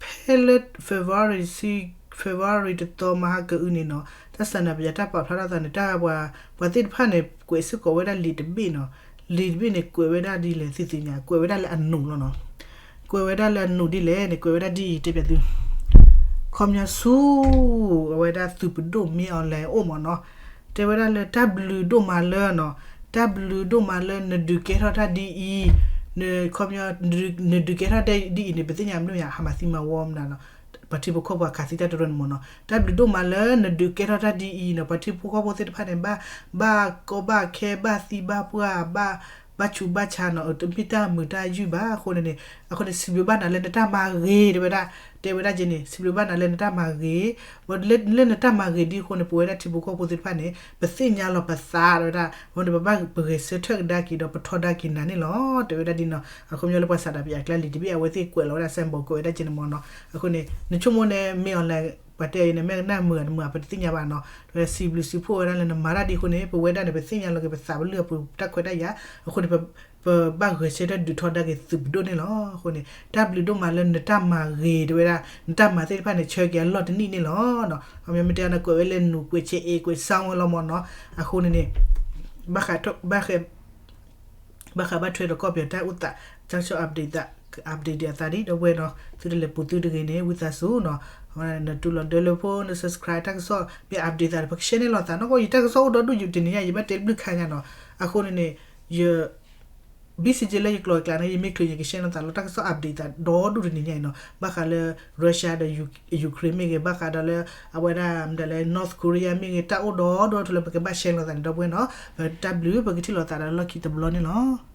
ဖဲလၢ February ဆံ February တသီမဟါကအုန့ၣ်နီၤ တၢ်စၢၤနၤပယၤတၢ်ပာ်ဖျါထီၣ်သးန့ၣ် တၢ်ပှၤ ပှၤသ့ၣ်တဖၣ်န့ၣ် ကွဲးစ့ၢ်ကီးဝဲဒၣ်လံာ်တဘ့ၣ်နီၤ လံာ်တဘ့ၣ်န့ၣ် ကွဲးဝဲဒၣ်ဒ်လဲၣ်သ့ၣ်သ့ၣ်ညါ ကွဲးဝဲဒၣ်လၢအနူးလီၤနီၤ ကွဲးဝဲဒၣ်လၢအနူးဒ်လဲၣ်န့ၣ် ကွဲးဝဲဒၣ်ဒ်အံၤတဲပၠးသု ခီပညီဆူ အဝဲဒၣ်သုးပဒိၣ်မ့ၢ်အီၤလဲၣ်အိၣ်မ့ၢ်နီၤ တဲဝဲဒၣ်လၢတၢ်ဘျုးဒိၣ်မးလၢနီၤ တၢ်ဘျုးဒိၣ်မးလၢနဒုးကဲထီၣ်တၢ်ဒ်အံၤ ခီပညီ နဒုးကဲထီၣ်ဒ်အံၤန့ၣ် ပသ့ၣ်ညါမနုၤမ့ၢ် ဟးမၤသံမၤဝီမနုၤနီၤ, ပှၤထံဖိကီၢ်ဖိအခးသံတၢ်တရၢန့ၣ်မ့ၢ်နီၤ. တၢ်ဘျုးဒိၣ်မးလၢနဒုးကဲထီၣ်တၢ်ဒ်အံၤနီၤ, ပှၤထံဖိကီၢ်ဖိသ့ၣ်တဖၣ်န့ၣ် ဘၣ်ကီဘၣ်ခဲ ဘၣ်သံဘၣ်ပှၢ် ဘၣ်ဆူးဘၣ်ဆါနီၤ, တမ့ၢ်တၢ်မုာ်တၢ်ယုၢ်ဘၣ်အဃိန့ၣ်န့ၣ်, အဃိန့ၣ် စံးဘျုးဘၣ်နၤလၢနတၢ်မၤဂ့ၤ တဲဝဲဒၣ်, တဲဝဲဒၣ်က့န့ၣ် စံးဘျုးဘၣ်နၤလၢနတၢ်မၤဂ့ၤ, လၢနတၢ်မၤဂ့ၤဒ်အဃိန့ၣ် ပဝဲဒၣ်ထံဖိကီၢ်ဖိသ့ၣ်တဖၣ်န့ၣ် ပသ့ၣ်ညါလီၤပသး တဲဝဲဒၣ်, အဃိန့ၣ် ပဘၣ်ပဂဲၤဆၢထၢၣ်ကဒါက့ၤဒီးပထီဒါက့ၤနၤန့ၣ်လီၤ တဲဝဲဒၣ်ဒ်နီၤ. အခီပညီလၢပှၤစးဒးပယၤကျါလံာ်တဘ့ၣ် အဝဲသ့ၣ်ကွဲးလီၤဝဲဒၣ် symbol ကွဲးဝဲဒၣ်က့န့ၣ်မ့ၢ်နီၤ. အဃိန့ၣ် နဆိကမိၣ်န့ၣ် မ့ၢ်အီၤလဲၣ် ပှၤတဲအံၤန့ၣ် မ့ၢ်နၢ်မုာ်ဧါတမုာ်ဧါ ပတသ့ၣ်ညါဘၣ်နီၤ. စံးဘျုးစံးဖှိၣ်ဝဲဒၣ်လၢနမၤတၢ်ဒ်အဃိန့ၣ် ပဝဲဒၣ်န့ၣ် ပသ့ၣ်ညါလီၤက့ၤပသးပလုၢ်အပူၤ တၢ်ခွဲးတၢ်ယာ်, အဃိန့ၣ် ပဘၣ်ဂဲၤဆၢထၢၣ်ဒုးထီဒါက့ၤသုးပဒိၣ်န့ၣ်လီၤ. အဃိန့ၣ် တၢ်ဘျုးဒိၣ်မးလၢနတၢ်မၤဂ့ၤ တဲဝဲဒၣ်, နတၢ်မၤသ့ၣ်တဖၣ်န့ၣ် ဆၢက့ၤအလီၢ်တနံၣ်န့ၣ်လီၤ. အခီပညီမ့ၢ်တဲအီၤန့ၣ် ကွဲးဝဲလၢနူၤကွဲးဆဲးအ့ကွဲးဆါဝဲလီၤမ့ၢ်နီၤ. အဃိန့ၣ်န့ၣ် ဘၣ်ဃး ဘၣ်ဃးဘၣ်ထွဲဒီးကီၢ်ပယီၤတၢ်အိၣ်သး တၢ်ကစီၣ် update သး update ဒံးအသးဒံး ဒီပုၢ်ဝဲၢ်နီၤ, သုတလဲၤပူၤသုတဂ့ၤန့ၣ် ဝံသးစူၤနီၤ, နတူၢ်လိာ်ဒၢလၢဖိ န subscribe တၢ်ကစီၣ် မ့ၢ် update သးဒီး ပက share န့ၢ်လိာ်သးနီၤ, ယတၢ်ကစီၣ်အိၣ်ဒီဒူၣ် ယတနံၤညါ ယဘၣ်တဲဘျုးခါညါနီၤ, အဃိန့ၣ်န့ၣ် ယ busy လၢယကျိၤအကျဲန့ၣ် ယမ့ၢ်ချုးယက share လိာ်သးလီၤ, တၢ်ကစီၣ် update သးဒီဒူၣ်တနံၤညါအံၤနီၤ, ဘၣ်ဃးလၢ Russia ဒီး Ukraine မ့ၢ်ဂ့ၤ, ဘၣ်ဃးဒီးလၢ အဝဲဒၣ်မတၤလဲၣ် North Korea မ့ၢ်ဂ့ၤ, တၢ်အိၣ်ဒီဒူၣ်ထူလၢပကဘၣ် share လိာ်သးန့ၣ် ဒီပုၢ်ဝဲၢ်နီၤ, ပတၢ်ဘျုး ပကထံၣ်လိာ်သးဒီးလီၢ်ခံတဘျီန့ၣ်လီၤ.